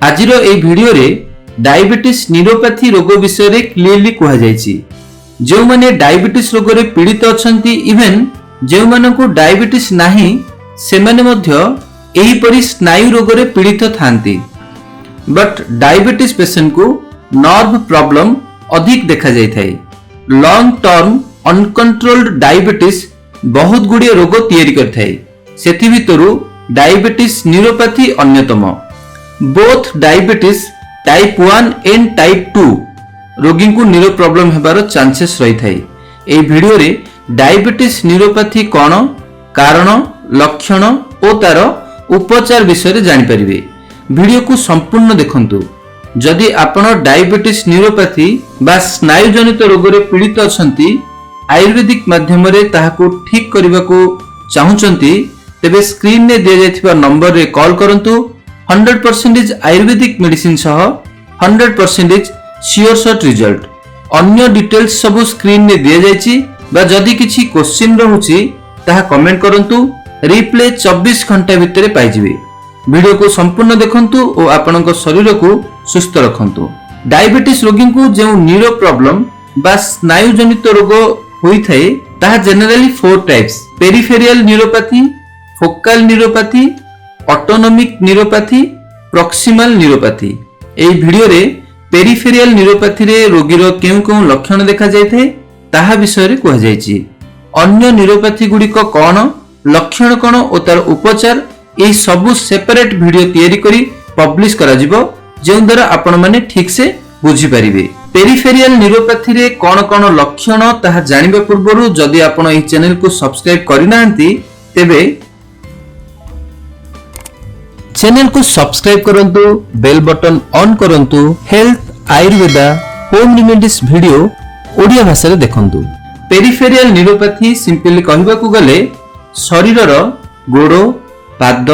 ଆଜିର ଏହି ଭିଡିଓରେ ଡାଇବେଟିସ୍ ନ୍ୟୁରୋପାଥି ରୋଗ ବିଷୟରେ କ୍ଲିୟରଲି କୁହାଯାଇଛି। ଯେଉଁମାନେ ଡାଇବେଟିସ୍ ରୋଗରେ ପୀଡ଼ିତ ଅଛନ୍ତି, ଇଭେନ୍ ଯେଉଁମାନଙ୍କୁ ଡାଇବେଟିସ୍ ନାହିଁ, ସେମାନେ ମଧ୍ୟ ଏହିପରି ସ୍ନାୟୁ ରୋଗରେ ପୀଡ଼ିତ ଥାନ୍ତି। ବଟ୍ ଡାଇବେଟିସ୍ ପେସେଣ୍ଟକୁ ନର୍ଭ ପ୍ରୋବ୍ଲେମ ଅଧିକ ଦେଖାଯାଇଥାଏ। ଲଙ୍ଗ ଟର୍ମ ଅନକଣ୍ଟ୍ରୋଲ୍ଡ ଡାଇବେଟିସ୍ ବହୁତ ଗୁଡ଼ିଏ ରୋଗ ତିଆରି କରିଥାଏ। ସେଥିଭିତରୁ ଡାଇବେଟିସ୍ ନ୍ୟୁରୋପାଥି ଅନ୍ୟତମ। Both diabetes type 1 and type 2 ରୋଗୀଙ୍କୁ ନ୍ୟୁରୋ ପ୍ରୋବ୍ଲେମ ହେବାର ଚାନ୍ସେସ୍ ରହିଥାଏ। ଏହି ଭିଡିଓରେ ଡାଇବେଟିସ୍ ନ୍ୟୁରୋପାଥି କ'ଣ, କାରଣ, ଲକ୍ଷଣ ଓ ତାର ଉପଚାର ବିଷୟରେ ଜାଣିପାରିବେ। ଭିଡିଓକୁ ସମ୍ପୂର୍ଣ୍ଣ ଦେଖନ୍ତୁ। ଯଦି ଆପଣ ଡାଇବେଟିସ୍ ନ୍ୟୁରୋପାଥି ବା ସ୍ନାୟୁଜନିତ ରୋଗରେ ପୀଡ଼ିତ ଅଛନ୍ତି, ଆୟୁର୍ବେଦିକ ମାଧ୍ୟମରେ ତାହାକୁ ଠିକ୍ କରିବାକୁ ଚାହୁଁଛନ୍ତି, ତେବେ ସ୍କ୍ରିନରେ ଦିଆଯାଇଥିବା ନମ୍ବରରେ କଲ୍ କରନ୍ତୁ। 100% ଆୟୁର୍ବେଦିକ ମେଡିସିନ ସହ 100% ସିଓର ସଟ୍ ରିଜଲ୍ଟ। ଅନ୍ୟ ଡିଟେଲ୍ସ ସବୁ ସ୍କ୍ରିନରେ ଦିଆଯାଇଛି ବା ଯଦି କିଛି କୋଶ୍ଚିନ୍ ରହୁଛି, ତାହା କମେଣ୍ଟ କରନ୍ତୁ। ରିପ୍ଲାଏ 24 ଘଣ୍ଟା ଭିତରେ ପାଇଯିବେ। ଭିଡିଓକୁ ସମ୍ପୂର୍ଣ୍ଣ ଦେଖନ୍ତୁ ଓ ଆପଣଙ୍କ ଶରୀରକୁ ସୁସ୍ଥ ରଖନ୍ତୁ। ଡାଇବେଟିସ୍ ରୋଗୀଙ୍କୁ ଯେଉଁ ନ୍ୟୁରୋ ପ୍ରୋବ୍ଲେମ ବା ସ୍ନାୟୁଜନିତ ରୋଗ ହୋଇଥାଏ, ତାହା generally four types: peripheral neuropathy, focal neuropathy, autonomic neuropathy, proximal neuropathy। ଏହି ଭିଡିଓରେ ପେରିଫେରିଆଲ ନ୍ୟୁରୋପାଥିରେ ରୋଗୀର କେଉଁ କେଉଁ ଲକ୍ଷଣ ଦେଖାଯାଇଥାଏ, ତାହା ବିଷୟରେ କୁହାଯାଇଛି। ଅନ୍ୟ ନ୍ୟୁରୋପାଥି ଗୁଡ଼ିକ କ'ଣ, ଲକ୍ଷଣ କ'ଣ ଓ ତାର ଉପଚାର, ଏହି ସବୁ ସେପାରେଟ ଭିଡିଓ ତିଆରି କରି ପବ୍ଲିଶ କରାଯିବ, ଯେଉଁଦ୍ୱାରା ଆପଣମାନେ ଠିକସେ ବୁଝିପାରିବେ। ପେରିଫେରିଆଲ ନ୍ୟୁରୋପାଥିରେ କ'ଣ କ'ଣ ଲକ୍ଷଣ, ତାହା ଜାଣିବା ପୂର୍ବରୁ ଯଦି ଆପଣ ଏହି ଚ୍ୟାନେଲକୁ ସବସ୍କ୍ରାଇବ କରିନାହାନ୍ତି, ତେବେ ଚ୍ୟାନେଲକୁ ସବସ୍କ୍ରାଇବ କରନ୍ତୁ, ବେଲ୍ ବଟନ ଅନ୍ କରନ୍ତୁ। ହେଲ୍ଥ, ଆୟୁର୍ବେଦା, ହୋମ୍ ରିମେଡିସ୍ ଭିଡିଓ ଓଡ଼ିଆ ଭାଷାରେ ଦେଖନ୍ତୁ। ପେରିଫେରିଆଲ ନ୍ୟୁରୋପାଥି ସିମ୍ପଲି କହିବାକୁ ଗଲେ ଶରୀରର ଗୋଡ଼, ପାଦ,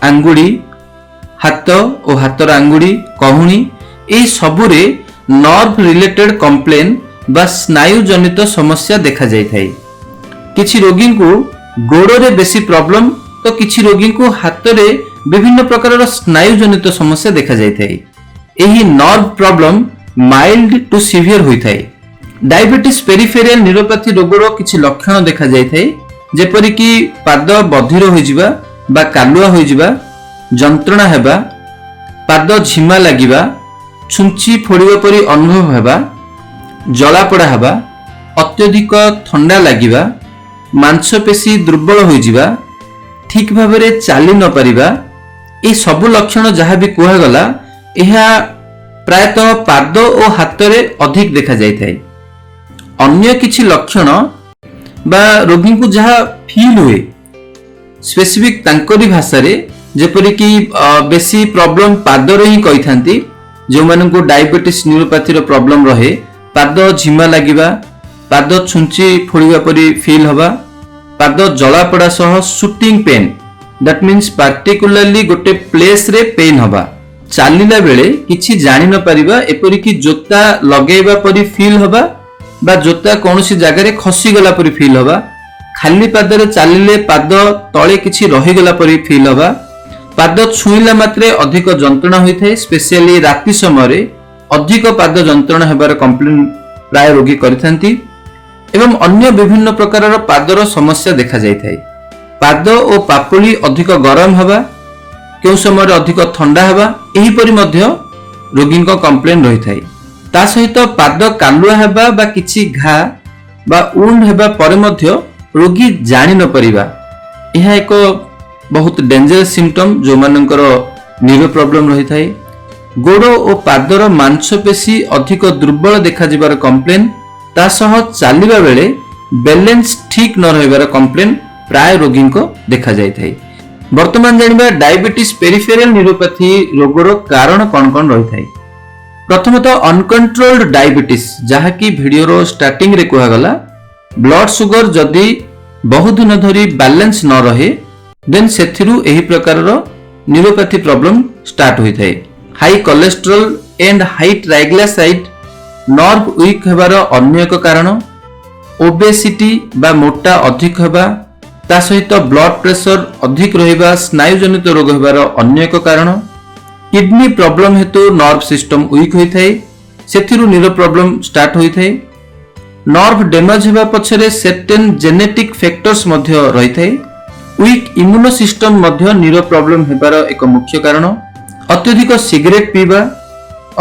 ଆଙ୍ଗୁଳି, ହାତ ଓ ହାତର ଆଙ୍ଗୁଳି, କହୁଣି, ଏହି ସବୁରେ ନର୍ଭ ରିଲେଟେଡ୍ କମ୍ପ୍ଲେନ୍ ବା ସ୍ନାୟୁଜନିତ ସମସ୍ୟା ଦେଖାଯାଇଥାଏ। କିଛି ରୋଗୀଙ୍କୁ ଗୋଡ଼ରେ ବେଶୀ ପ୍ରୋବ୍ଲେମ ତ କିଛି ରୋଗୀଙ୍କୁ ହାତରେ ବିଭିନ୍ନ ପ୍ରକାରର ସ୍ନାୟୁଜନିତ ସମସ୍ୟା ଦେଖାଯାଇଥାଏ। ଏହି nerve problem mild to severe ହୋଇଥାଏ। ଡାଇବେଟିସ୍ ପେରିଫେରିଆଲ ନ୍ୟୁରୋପାଥି ରୋଗର କିଛି ଲକ୍ଷଣ ଦେଖାଯାଇଥାଏ, ଯେପରିକି ପାଦ ବଧିର ହୋଇଯିବା ବା କାଲୁଆ ହୋଇଯିବା, ଯନ୍ତ୍ରଣା ହେବା, ପାଦ ଝିମା ଲାଗିବା, ଛୁଞ୍ଚି ଫୋଡ଼ିବା ପରି ଅନୁଭବ ହେବା, ଜଳାପୋଡ଼ା ହେବା, ଅତ୍ୟଧିକ ଥଣ୍ଡା ଲାଗିବା, ମାଂସପେଶୀ ଦୁର୍ବଳ ହୋଇଯିବା, ଠିକ ଭାବରେ ଚାଲି ନ ପାରିବା। ଏହି ସବୁ ଲକ୍ଷଣ ଯାହା ବି କୁହାଗଲା, ଏହା ପ୍ରାୟତଃ ପାଦ ଓ ହାତରେ ଅଧିକ ଦେଖାଯାଇଥାଏ। ଅନ୍ୟ କିଛି ଲକ୍ଷଣ ବା ରୋଗୀଙ୍କୁ ଯାହା ଫିଲ୍ ହୁଏ ସ୍ପେସିଫିକ ତାଙ୍କରି ଭାଷାରେ, ଯେପରିକି ବେଶୀ ପ୍ରୋବ୍ଲେମ ପାଦରେ ହିଁ କହିଥାନ୍ତି। ଯେଉଁମାନଙ୍କୁ ଡାଇବେଟିସ୍ ନ୍ୟୁରୋପାଥିର ପ୍ରୋବ୍ଲେମ ରହେ, ପାଦ ଝିମା ଲାଗିବା, ପାଦ ଛୁଞ୍ଚି ଫୋଡ଼ିବା ପରି ଫିଲ୍ ହେବା, ପାଦ ଜଳାପୋଡ଼ା ସହ shooting pain, that means particularly ଗୋଟେ ପ୍ଲେସରେ ପେନ୍ ହବା, ଚାଲିଲା ବେଳେ କିଛି ଜାଣି ନ ପାରିବା, ଏପରିକି ଜୋତା ଲଗେଇବା ପରି ଫିଲ୍ ହବା ବା ଜୋତା କୌଣସି ଜାଗାରେ ଖସିଗଲା ପରି ଫିଲ୍ ହବା, ଖାଲି ପାଦରେ ଚାଲିଲେ ପାଦ ତଳେ କିଛି ରହିଗଲା ପରି ଫିଲ୍ ହବା, ପାଦ ଛୁଇଁଲା ମାତ୍ରେ ଅଧିକ ଯନ୍ତ୍ରଣା ହୋଇଥାଏ, ସ୍ପେସିଆଲି ରାତି ସମୟରେ ଅଧିକ ପାଦ ଯନ୍ତ୍ରଣା ହେବାର କମ୍ପ୍ଲେନ୍ ପ୍ରାୟ ରୋଗୀ କରିଥାନ୍ତି ଏବଂ ଅନ୍ୟ ବିଭିନ୍ନ ପ୍ରକାରର ପାଦର ସମସ୍ୟା ଦେଖାଯାଇଥାଏ। ପାଦ ଓ ପାପୁଲି ଅଧିକ ଗରମ ହେବା, କେଉଁ ସମୟରେ ଅଧିକ ଥଣ୍ଡା ହେବା, ଏହିପରି ମଧ୍ୟ ରୋଗୀଙ୍କ କମ୍ପ୍ଲେନ୍ ରହିଥାଏ। ତା ସହିତ ପାଦ କାଲୁଆ ହେବା ବା କିଛି ଘା ବା ଉଣ୍ଡ ହେବା ପରେ ମଧ୍ୟ ରୋଗୀ ଜାଣି ନ ପାରିବା, ଏହା ଏକ ବହୁତ ଡେଞ୍ଜରସ୍ ସିମ୍ପଟମ୍ ଯେଉଁମାନଙ୍କର ନ୍ୟୁରୋ ପ୍ରୋବ୍ଲେମ ରହିଥାଏ। ଗୋଡ଼ ଓ ପାଦର ମାଂସପେଶୀ ଅଧିକ ଦୁର୍ବଳ ଦେଖାଯିବାର କମ୍ପ୍ଲେନ୍, ତା ସହ ଚାଲିବା ବେଳେ ବାଲାନ୍ସ ଠିକ୍ ନ ରହିବାର କମ୍ପ୍ଲେନ୍ ପ୍ରାୟ ରୋଗୀଙ୍କ ଦେଖାଯାଇଥାଏ। ବର୍ତ୍ତମାନ ଜାଣିବା ଡାଇବେଟିସ୍ ପେରିଫେରିଆଲ ନ୍ୟୁରୋପାଥି ରୋଗର କାରଣ କ'ଣ କ'ଣ ରହିଥାଏ। ପ୍ରଥମତଃ ଅନକଣ୍ଟ୍ରୋଲ୍ଡ ଡାଇବେଟିସ୍, ଯାହାକି ଭିଡିଓର ଷ୍ଟାର୍ଟିଂରେ କୁହାଗଲା। ବ୍ଲଡ ସୁଗର ଯଦି ବହୁ ଦିନ ଧରି ବାଲାନ୍ସ ନ ରହେ, ଦେନ୍ ସେଥିରୁ ଏହି ପ୍ରକାରର ନ୍ୟୁରୋପାଥି ପ୍ରୋବ୍ଲେମ ଷ୍ଟାର୍ଟ ହୋଇଥାଏ। High cholesterol and high triglyceride nerve weak ହେବାର ଅନ୍ୟ ଏକ କାରଣ। ଓବେସିଟି ବା ମୋଟା ଅଧିକ ହେବା, ତା ସହିତ ବ୍ଲଡ ପ୍ରେସର ଅଧିକ ରହିବା ସ୍ନାୟୁଜନିତ ରୋଗ ହେବାର ଅନ୍ୟ ଏକ କାରଣ। କିଡନୀ ପ୍ରୋବ୍ଲେମ ହେତୁ ନର୍ଭ ସିଷ୍ଟମ ୱିକ୍ ହୋଇଥାଏ, ସେଥିରୁ ନ୍ୟୁରୋ ପ୍ରୋବ୍ଲେମ ଷ୍ଟାର୍ଟ ହୋଇଥାଏ। ନର୍ଭ ଡ୍ୟାମେଜ ହେବା ପଛରେ ସେର୍ଟେନ୍ ଜେନେଟିକ୍ ଫ୍ୟାକ୍ଟର୍ସ ମଧ୍ୟ ରହିଥାଏ। ୱିକ୍ ଇମ୍ୟୁନୋ ସିଷ୍ଟମ ମଧ୍ୟ ନ୍ୟୁରୋ ପ୍ରୋବ୍ଲେମ ହେବାର ଏକ ମୁଖ୍ୟ କାରଣ। ଅତ୍ୟଧିକ ସିଗାରେଟ ପିଇବା,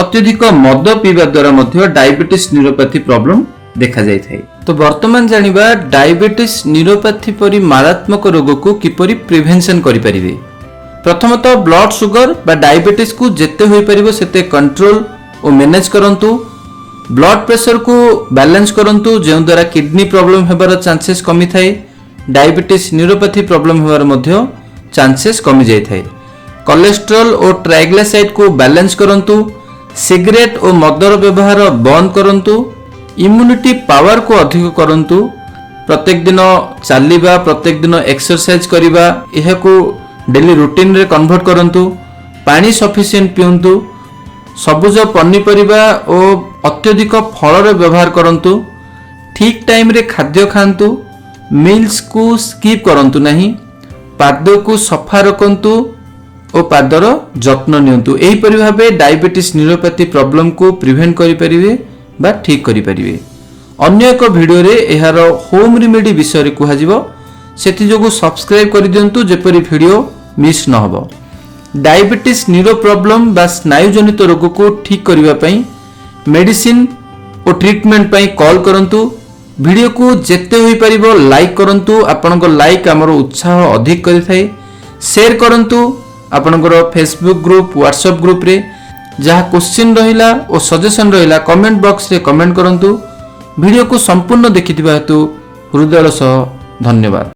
ଅତ୍ୟଧିକ ମଦ ପିଇବା ଦ୍ୱାରା ମଧ୍ୟ ଡାଇବେଟିସ୍ ନ୍ୟୁରୋପାଥି ପ୍ରୋବ୍ଲେମ ଦେଖାଯାଇଥାଏ। ତ ବର୍ତ୍ତମାନ ଜାଣିବା, ଡାଇବେଟିସ୍ ନ୍ୟୁରୋପାଥି ପରି ମାରାତ୍ମକ ରୋଗକୁ କିପରି ପ୍ରିଭେନ୍ସନ କରିପାରିବେ। ପ୍ରଥମତଃ, ବ୍ଲଡ ସୁଗର ବା ଡାଇବେଟିସ୍କୁ ଯେତେ ହୋଇପାରିବ ସେତେ କଣ୍ଟ୍ରୋଲ ଓ ମ୍ୟାନେଜ କରନ୍ତୁ। ବ୍ଲଡ ପ୍ରେସରକୁ ବାଲାନ୍ସ କରନ୍ତୁ, ଯେଉଁଦ୍ୱାରା କିଡନୀ ପ୍ରୋବ୍ଲେମ ହେବାର ଚାନ୍ସେସ୍ କମିଥାଏ, ଡାଇବେଟିସ୍ ନ୍ୟୁରୋପାଥି ପ୍ରୋବ୍ଲେମ ହେବାର ମଧ୍ୟ ଚାନ୍ସେସ୍ କମିଯାଇଥାଏ। କୋଲେଷ୍ଟ୍ରଲ ଓ ଟ୍ରାଇଗ୍ଲାସାଇଡ୍କୁ ବାଲାନ୍ସ କରନ୍ତୁ। ସିଗାରେଟ ଓ ମଦର ବ୍ୟବହାର ବନ୍ଦ କରନ୍ତୁ। ଇମ୍ୟୁନିଟି ପାୱାରକୁ ଅଧିକ କରନ୍ତୁ। ପ୍ରତ୍ୟେକ ଦିନ ଚାଲିବା, ପ୍ରତ୍ୟେକ ଦିନ ଏକ୍ସରସାଇଜ କରିବା, ଏହାକୁ ଡେଲି ରୁଟିନରେ କନଭର୍ଟ କରନ୍ତୁ। ପାଣି ସଫିସିଏଣ୍ଟ ପିଅନ୍ତୁ। ସବୁଜ ପନିପରିବା ଓ ଅତ୍ୟଧିକ ଫଳର ବ୍ୟବହାର କରନ୍ତୁ। ଠିକ୍ ଟାଇମରେ ଖାଦ୍ୟ ଖାଆନ୍ତୁ। ମିଲ୍ସକୁ ସ୍କିପ୍ କରନ୍ତୁ ନାହିଁ। ପାଦକୁ ସଫା ରଖନ୍ତୁ ଓ ପାଦର ଯତ୍ନ ନିଅନ୍ତୁ। ଏହିପରି ଭାବେ ଡାଇବେଟିସ୍ ନ୍ୟୁରୋପାଥି ପ୍ରୋବ୍ଲେମକୁ ପ୍ରିଭେଣ୍ଟ କରିପାରିବେ ବା ଠିକ୍ କରିପାରିବେ। ଅନ୍ୟ ଏକ ଭିଡ଼ିଓରେ ଏହାର ହୋମ୍ ରିମେଡି ବିଷୟରେ କୁହାଯିବ। ସେଥିଯୋଗୁଁ ସବସ୍କ୍ରାଇବ୍ କରିଦିଅନ୍ତୁ, ଯେପରି ଭିଡ଼ିଓ ମିସ୍ ନ ହେବ। ଡାଇବେଟିସ୍ ନ୍ୟୁରୋ ପ୍ରୋବ୍ଲେମ ବା ସ୍ନାୟୁଜନିତ ରୋଗକୁ ଠିକ୍ କରିବା ପାଇଁ ମେଡିସିନ ଓ ଟ୍ରିଟମେଣ୍ଟ ପାଇଁ କଲ୍ କରନ୍ତୁ। ଭିଡ଼ିଓକୁ ଯେତେ ହୋଇପାରିବ ଲାଇକ୍ କରନ୍ତୁ। ଆପଣଙ୍କ ଲାଇକ୍ ଆମର ଉତ୍ସାହ ଅଧିକ କରିଥାଏ। ସେୟାର କରନ୍ତୁ ଆପଣଙ୍କର ଫେସବୁକ୍ ଗ୍ରୁପ୍, ହ୍ୱାଟ୍ସଆପ୍ ଗ୍ରୁପରେ। ଯାହା କୋଶ୍ଚିନ୍ ରହିଲା ଓ ସଜେସନ୍ ରହିଲା, କମେଣ୍ଟ ବକ୍ସରେ କମେଣ୍ଟ କରନ୍ତୁ। ଭିଡ଼ିଓକୁ ସମ୍ପୂର୍ଣ୍ଣ ଦେଖିଥିବା ହେତୁ ହୃଦୟର ସହ ଧନ୍ୟବାଦ।